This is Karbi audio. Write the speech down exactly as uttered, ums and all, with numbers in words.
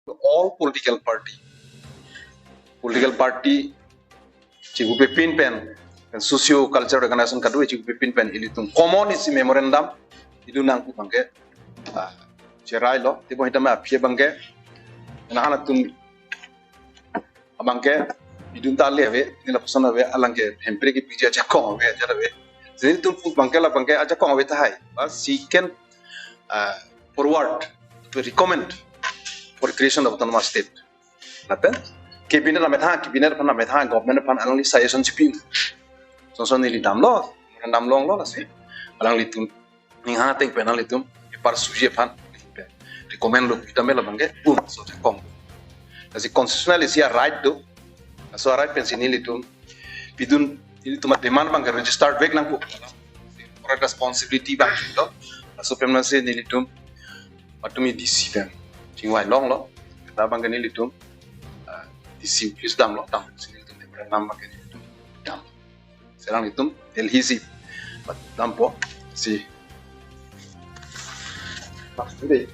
All political party, political party chikupepin pen, pen socio cultural organization kado chikupepin pen ilitum common isi memorandum idun nangkok abangke, ah, cherai lo, tebon hitame aphi abangke, na halatum abangke idun ta le ave, ni lapuson ave, alangke Hemprek kepiji ajakong ave, ajar ave. Nelitum pu abangke la abangke ajakong ave tahai. But she can, uh, forward to recommend for creation of autonomous state. Lapen cabinet amethang, cabinet aphan amethang, government aphan alangli suggestion chipi. Sonson neli damlo, damlonglo lasi. Alanglitum ning ha ateng pen alanglitum ipar suji aphan recommend lo, hitame la abangke un so jakong. Lasi constitutional isi a-right do. So a-right pensi nelitum pidun, nelitum a-demand abangke registered vek nangkok. Ora responsibility abang do. So pen masi nelitum patumi D C pen chingvai longlo. Kita abangke nelitum, ah, D C office damlo, damsi nelitum memorandum abangke nelitum dam. Sekarang itu L H C dampo si. Maksudnya